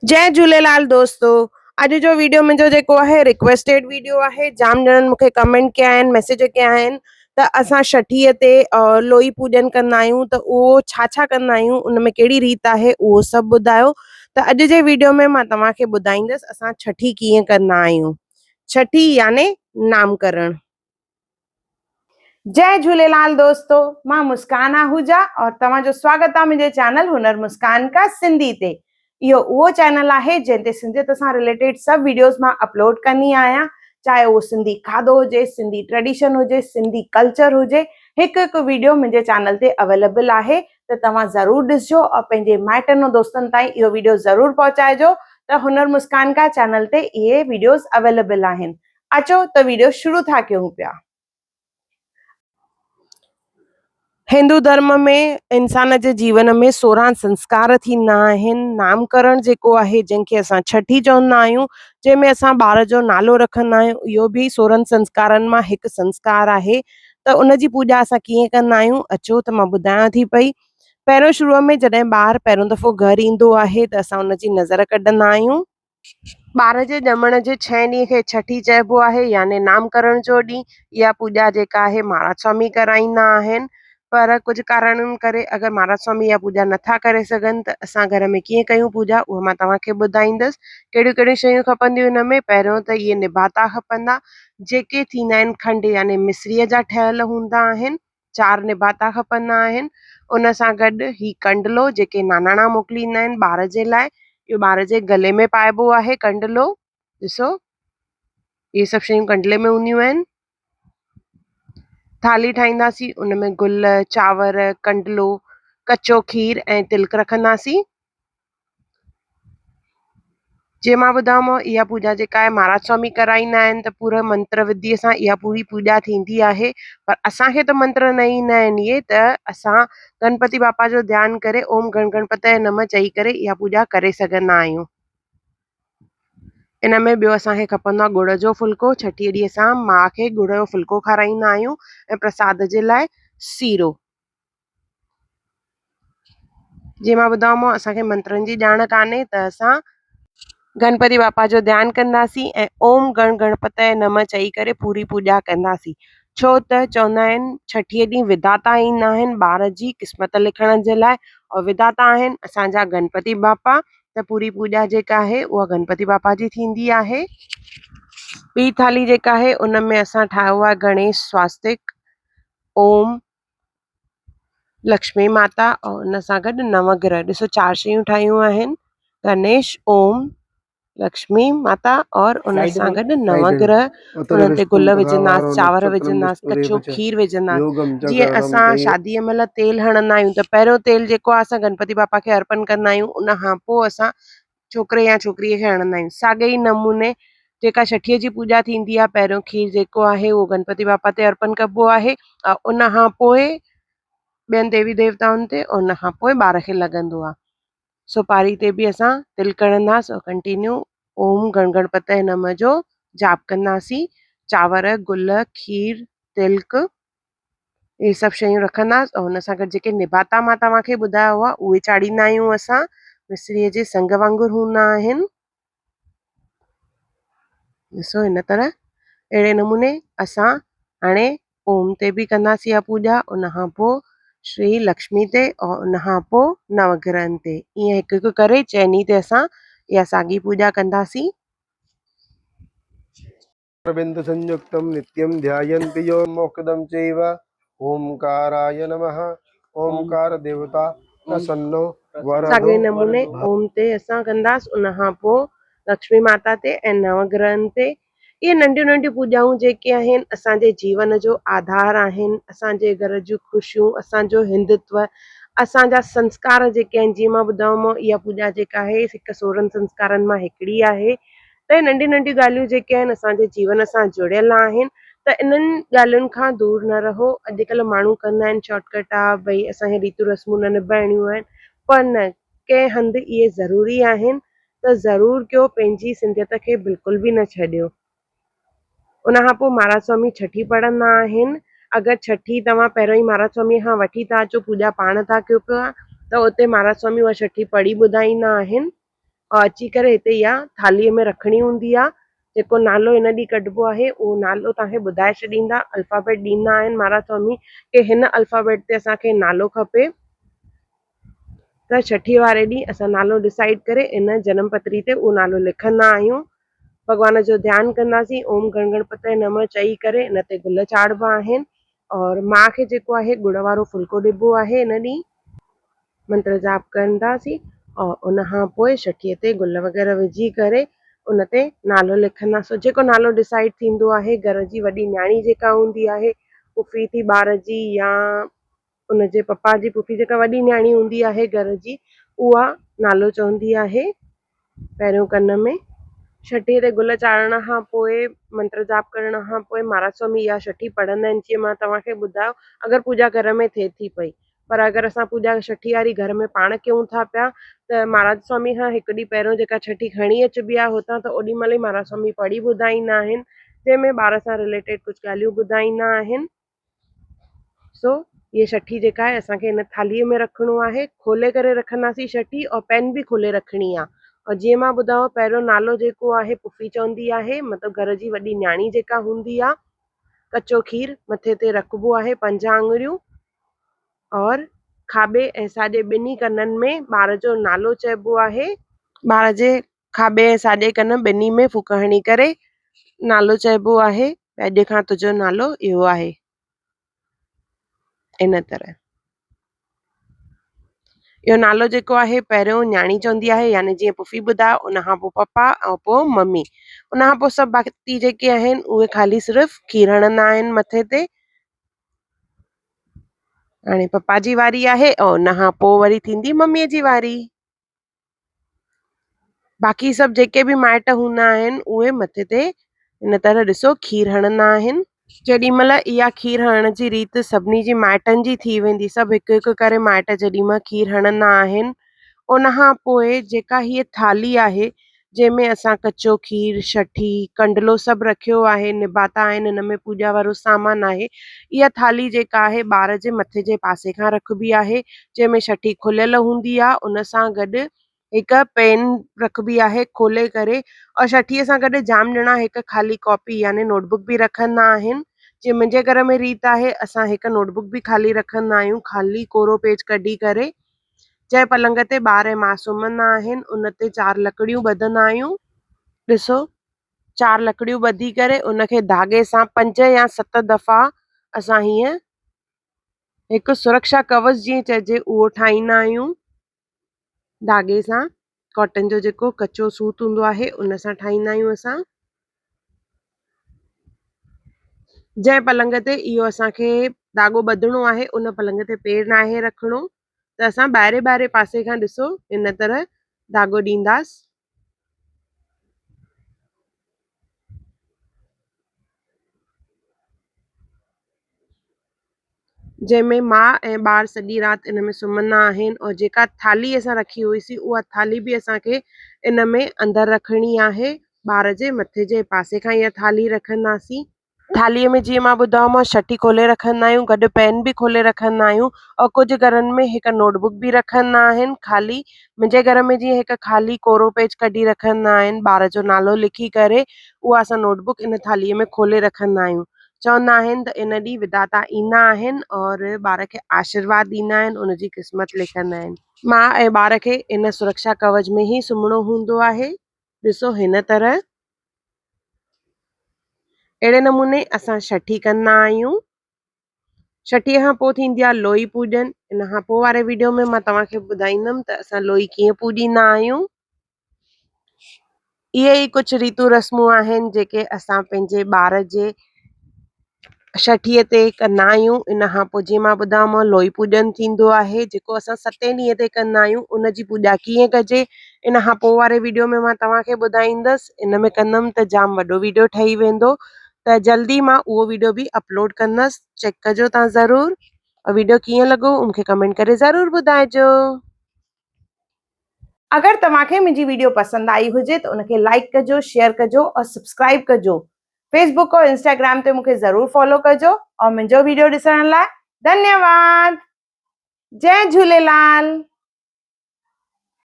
جئي جهوليلال دوستو اڄ جو ويڊيو منهنجو جيڪو آهي رڪويسٽيڊ ويڊيو آهي جام ڄڻن مونکي ڪمينٽ ڪيا آهن ميسيج ڪيا آهن ته اسان ڇٺيء تي لوئي پوڄن ڪندا آهيون ته اهو ڇا ڇا ڪندا آهيون ان ۾ ڪهڙي ريت آهي اهو سڀ ٻڌايو ته اڄ جي ويڊيو ۾ مان توهان کي ٻڌائيندس اسان ڇٺي ڪيئن ڪندا آهيون ڇٺي يعني نام ڪرڻ. جئي جهوليلال دوستو مان مسڪان آهوجا اور توهان جو سواگت آ منهنجي چينل هنر مسڪان کا سنڌي تي. اهو اهو چينل آهي جنهن تي سنڌيت سان رليٽيڊ سڀ ويڊيوز مان اپلوڊ ڪندي آهيان چاهي اهو سنڌي کاڌو هجي سنڌي ٽريڊيشن هجي سنڌي ڪلچر هجي هڪ هڪ ويڊيو منهنجي چينل تي اويليبل آهي ته توهان ضرور ڏسجو اور پنهنجي مائٽن ۽ دوستن تائين اهو ويڊيو ضرور پهچائجو ته هنر مسڪان کا چينل تي اهي ويڊيوز اويليبل آهن. اچو ته ويڊيو شروع ٿا ڪيون پيا. هندو ڌرم ۾ انسان جي جيون ۾ 16 سنسڪار ٿيندا آهن. نام ڪرڻ جيڪو آهي جنهن کي اسان ڇٺي چوندا آهيون جنهن ۾ اسان ٻار جو نالو رکندا آهيون اهو به 16 سنسڪارن مان هڪ سنسڪار آهي ته ان جي پوڄا اسان ڪيئن ڪندا آهيون اچو ته مان ٻڌايان ٿي پئي. پهريون شروع ۾ جڏهن ٻار پهريون دفعو گهر ايندو آهي ته اسان ان جي نظر ڪڍندا آهيون. ٻار جي ڄمڻ جي ڇهين ڏينهن کي ڇٺي چئبو آهي يعني نام ڪرڻ جو ڏينهن. اها پوڄا جيڪا آهي مهاراج سوامي ڪرائيندا آهن پر ڪجهه ڪارڻن ڪري اگر مهاراج سوامي اها پوڄا نٿا ڪري سگهن ته اسان گهر ۾ ڪيئن ڪيون پوڄا اها مان توهان کي ٻڌائيندس. ڪهڙيون ڪهڙيون شيون کپنديون هن ۾ پهريون ته اهي نباتا کپندا جيڪي ٿيندا آهن کنڊ يعني مصريء جا ٺهيل هوندا آهن. چار نباتا کپندا آهن ان سان گڏ هي ڪنڊلو جيڪي ناناڻا موڪليندا آهن ٻار جي لاء اهو ٻار جي گلي ۾ پائبو آهي ڪنڊلو ڏسو اهي سڀ شيون ڪنڊلي ۾ هونديون آهن ٿالهي ٺاهينداسين ان ۾ گل چانور ڪنڊلو ڪچو کير ۽ تلڪ رکنداسين جي مان ٻڌايومانو اها پوڄا جيڪا آهي مهاراج سوامي ڪرائيندا آهن ته پوري منتر وڌي سان اها پوري پوڄا ٿيندي آهي پر اسان کي ته منتر نه ايندا آهن اهي ته اسان گڻپتي باپا جو ڌيان ڪري اوم گڻ گڻپتي نمه چئي ڪري اها پوڄا ڪري سگهندا آهيون. ان ۾ ٻيو اسان کي کپندو آهي ڳڙ جو ڦلڪو ڇٺيء ڏينهن اسان ماء کي ڳڙ جو ڦلڪو کارائيندا آهيون ۽ پرساد جي لاء سيرو. جيئن مان ٻڌايومانو اسان کي منترن جي ڄاڻ ڪانهي ته اسان گڻپتي باپا جو ڌيان ڪنداسين ۽ اوم گڻ گڻپتي نمه چئي ڪري پوري پوڄا ڪنداسين ڇو ته چوندا آهن ڇٺيء ڏينهن وڌاتا ايندا آهن ٻار جي قسمت لکڻ جي لاء اور وڌاتا آهن اسان جا گڻپتي باپا ته پوري پوڄا جيڪا آهي اها گڻپتي باپا جي ٿيندي آهي ٻي ٿالهي جيڪا آهي ان ۾ اسان ٺاهيو آهي گڻيش سواستڪ اوم لڪشمي ماتا ۽ ان سان گڏ نو گرهه ڏسو چار شيون ٺاهيون آهن گنيش اوم لڪشمي ماتا اور ان سان گڏ نو گرهه انهن تي گل وجهنداس چانور وجهنداس ڪچو کير وجهنداس جيئن اسان شاديء مهل تيل هڻندا آهيون ته پهريون تيل جيڪو آهي اسان گڻپتي باپا کي ارپن ڪندا آهيون ان کان پوء اسان ڇوڪري يا ڇوڪريء کي هڻندا آهيون. ساڳئي ئي نموني جيڪا ڇٺيء جي پوڄا ٿيندي آهي، پهريون کير جيڪو آهي اهو گڻپتي باپا تي ارپن ڪبو آهي ۽ ان کان پوء ٻين ديوي ديوتائن تي ۽ ان کان پوء ٻار کي لڳندو آهي. سوپاري تي به اسان تلڪ هڻنداسين ۽ ڪنٽينيو اوم گڻ گڻپتئي نمه جو جاپ ڪنداسين. چانور، گل، کير، تلڪ اهي سڀ شيون رکنداس ۽ ان سان گڏ جيڪي نباتا مان توهان کي ٻڌايا هئا اهي چاڙهيندا آهيون اسان مصريء جي سنگ وانگر هوندا آهن ڏسو هن طرح اهڙي نموني اسان هاڻي اوم تي به ڪنداسين اها پوڄا ان کان پوءِ شري لڪشمي تي ۽ ان کان پوءِ نوگرهن تي ائين هڪ هڪ ڪري چئني تي اسان اها ساڳي پوڄا ڪنداسين. بندو سنجڪتم نتيم ڌياينتي يو موکدم چيو اومڪاراي نمه اومڪار ديوتا پرسنو ورڌو. ساڳئي نموني اوم تي اسان ڪنداس ان کان پوء لڪشمي ماتا تي ۽ نو گرهن تي اهي ننڍيون ننڍيون پوڄائون جيڪي آهن اسان جي جيون جو آڌار آهن اسان جي گهر جون خوشيون اسان جو هندتو اسان جا سنسڪار جيڪي آهن جيئن مان ٻڌايومانو اها پوڄا جيڪا آهي هڪ 16 سنسڪارن مان هڪڙي آهي ته اهي ننڍيون ننڍيون ڳالهيون جيڪي آهن اسان جي جيون سان جڙيل آهن ته انهن ڳالهين کان دور نه رهو اڄڪلهه ماڻهو ڪندا آهن شارٽ ڪٽ آ ڀئي اسان کي ريتون رسمون نه نڀائڻيون آهن پر نه ڪنهن هنڌ اهي ضروري آهن ته ضرور ڪيو پنهنجي سنڌيت کي بلڪل به نه ڇڏيو ان کان پوء مهاراج سوامي ڇٺي پڙهندا آهن اگر ڇٺي توهان پهريون ئي مهاراج سوامي کان وٺي ٿا اچو پوڄا پاڻ ٿا ڪيو پيا ته اتي مهاراج سوامي اها ڇٺي پڙهي ٻڌائيندا آهن. اور اچي ڪري هتي اها ٿالهيء ۾ رکڻي هوندي آهي. جيڪو نالو ان ڏينهن ڪڍبو آهي اهو نالو توهان کي ٻڌائي ڇڏيندا، الفابيٽ ڏيندا آهن مهاراج سوامي ڪي هن الفابيٽ تي اسان کي نالو کپي ته ڇٺي واري ڏينهن اسان نالو ڊسائيڊ ڪري ان جنم پتري تي اهو نالو لکندا آهيون. ڀڳوان جو ڌيان ڪنداسين، اوم گڻ گڻپتي نمه چئي ڪري ان تي گل چاڙهبا آهن اور ماء کي جيڪو آهي ڳڙ وارو ڦلڪو ڏبو آهي ان ڏينهن. منتر جاپ ڪنداسين اور ان کان پوء ڇٺيء تي گل وغيره وجهي ڪري ان تي نالو لکنداسون. جيڪو نالو ڊسائيڊ ٿيندو آهي گهر جي وڏي نياڻي جيڪا هوندي آهي پڦي ٿي ٻار جي يا ان جي پپا جي پڦي جيڪا وڏي نياڻي هوندي آهي گهر جي اها نالو چوندي آهي پهريون ڪن ۾. ڇٺيء تي گل چاڙهڻ کان پوء منتر جاپ ڪرڻ کان پوء مهاراج سوامي اها ڇٺي پڙهندا آهن جيئن مان توهان کي ٻڌايو اگر پوڄا گهر ۾ ٿئي ٿي پئي پر اگر اسان پوڄا ڇٺي واري گهر ۾ پاڻ ڪيون ٿا پيا ته مهاراج سوامي کان هڪ ڏينهن پهريون جيڪا ڇٺي کڻي اچبي آهي هتان ته اوڏي مهل ئي مهاراج سوامي پڙهي ٻڌائيندا آهن جنهن ۾ ٻار سان رليٽيڊ ڪجهه ڳالهيون ٻڌائيندا آهن. سو هيء ڇٺي جيڪا آهي اسان کي هن ٿالهيء ۾ رکڻو آهي. کولي ڪري رکنداسين ڇٺي اور پين به کولي رکڻي آهي. اور جيئن مان ٻڌايو پهريون نالو جيڪو آهي پڦي چوندي آهي مطلب گهر جي وڏي نياڻي جيڪا هوندي آهي. ڪچو کير مٿي تي رکبو آهي پنج آڱريون اور کاٻي ۽ ساڄي ٻنهي ڪنن ۾ ٻار جو نالو چئبو آهي. ٻار جي کاٻي ۽ ساڄي ڪن ٻنهي ۾ ڦوڪ هڻي ڪري نالو چئبو آهي اڄ کان تنهنجو نالو اهو آهي. ان طرح اهو نالو جيڪو آهي پهريون نياڻي چوندي آهي يعني جيئن پڦي ٻڌايو ان کان پوء پپا ۽ پوء ممي ان کان پوء سڀ باقي جيڪي آهن اهي خالي صرف کير هڻندا آهن مٿي تي. هاڻي پپا جي واري آهي ۽ ان کان پوء وري ٿيندي مميء جي واري. باقي سڀ جيڪي به مائٽ هوندا آهن اهي مٿي تي ان طرح ڏسو کير هڻندا آهن. جيڏي مهل اها کير هڻڻ جي ريت سڀني جي مائٽن جي ٿي ويندي سڀ هڪ هڪ ڪري مائٽ جيڏي مهل کير هڻندا آهن ان کان پوء جيڪا هيء ٿالهي آهي جنهن ۾ اسان ڪچو کير، ڇٺي، ڪنڊلو سڀ رکيو آهي، نباتا آهن ان ۾ پوڄا وارو سامان آهي. اها ٿالهي جيڪا آهي ٻار جي مٿي جي پاسي کان رکبي آهي، جنهن ۾ ڇٺي کليل هوندي آهي، ان سان گڏ هڪ پين رکبي آهي کولي ڪري اور ڇٺيء سان گڏ جام ڄڻا هڪ خالي ڪاپي يعني نوٽ بڪ به رکندا آهن. جيئن منهنجي گهر ۾ ريت آهي اسان هڪ نوٽ بڪ به خالي رکندا آهيون، خالي ڪورو پيج ڪڍي ڪري. جنهن پلنگ تي ٻار ۽ ماء سمهندا آهن، ان تي چار لڪڙيون ٻڌندا آهيون. ڏسو، چار لڪڙيون ٻڌي ڪري ان کي ڌاڳي سان پنج يا ست دفعا اسان هيئن هڪ سرڪشا ڪوچ جيئن چئجي اهو ٺاهيندا آهيون. ڌاڳي سان ڪاٽن جو جيڪو ڪچو سوت هوندو آهي، ان سان ٺاهيندا آهيون اسان. جنهن پلنگ تي اهو اسان کي ڌاڳو ٻڌڻو آهي، ان پلنگ تي پير ناهي رکڻو. ته اسان ٻاهرين ٻاهرين پاسي کان ڏسو هن طرح ڌاڳو ڏينداس. جنهن ۾ ماء ۽ ٻار سڄي رات ان ۾ سمهندا آهن اور جيڪا ٿالهي اسان رکي هئي سي اها ٿالهي به اسان کي ان ۾ اندر رکڻي آهي. ٻار جي مٿي جي پاسي کان اها ٿالهي رکنداسين. ٿالهيء ۾ جيئن مان ٻڌايومانس ڇٺي کولي رکندا آهيون گڏ پين به کولي رکندا آهيون اور ڪجهه گهرن ۾ هڪ نوٽ بڪ به رکندا آهن خالي منهنجي گهر ۾ جيئن هڪ خالي ڪورو پيج ڪڍي رکندا آهن ٻار جو نالو لکي ڪري اها اسان نوٽ بڪ ان ٿالهيء ۾ کولي رکندا آهيون چوندا آهن ته ان ڏينهن وداتا ايندا آهن اور ٻار کي آشيرواد ڏيندا آهن ان جي قسمت لکندا آهن. ماء ۽ ٻار کي ان سرڪشا ڪوچ ۾ ئي سمهڻو هوندو آهي ڏسو هن طرح. اهڙي نموني اسان ڇٺي ڪندا آهيون. ڇٺيء کان پوء ٿيندي آهي لوئي پوڄن. ان کان پوء واري ويڊيو ۾ مان توهان کي ٻڌائيندم ته اسان لوئي ڪيئن پوڄيندا آهيون. اهي ئي ڪجهه ريتون رسمون آهن جيڪي اسان پنهنجي ٻار جي ڇٺيء تي ڪندا آهيون. ان کان پوء جيئن مان ٻڌايومانو لوئي پوڄن ٿيندو آهي جيڪو اسان ستين ڏينهن تي ڪندا آهيون ان جي پوڄا ڪيئن ڪجي ان کان پوء واري ويڊيو ۾ مان توهان کي ٻڌائيندس. ان ۾ ڪندم ته جام وڏو ويڊيو ٺهي ويندو ته جلدي مان اهو ويڊيو به اپلوڊ ڪندس چيڪ ڪجو توهان ضرور اور ويڊيو ڪيئن لڳو مون کي ڪمينٽ ڪري ضرور ٻڌائجو. اگر توهان کي منهنجي ويڊيو پسند آئي هجي ته ان کي لائيڪ ڪجو شيئر ڪجو اور سبسڪرائيب ڪجو. فيس بڪ اور انسٽاگرام تي مون کي ضرور فالو ڪجو اور منهنجو ويڊيو ڏسڻ لاء ڌنيواد. جئي جهوليلال.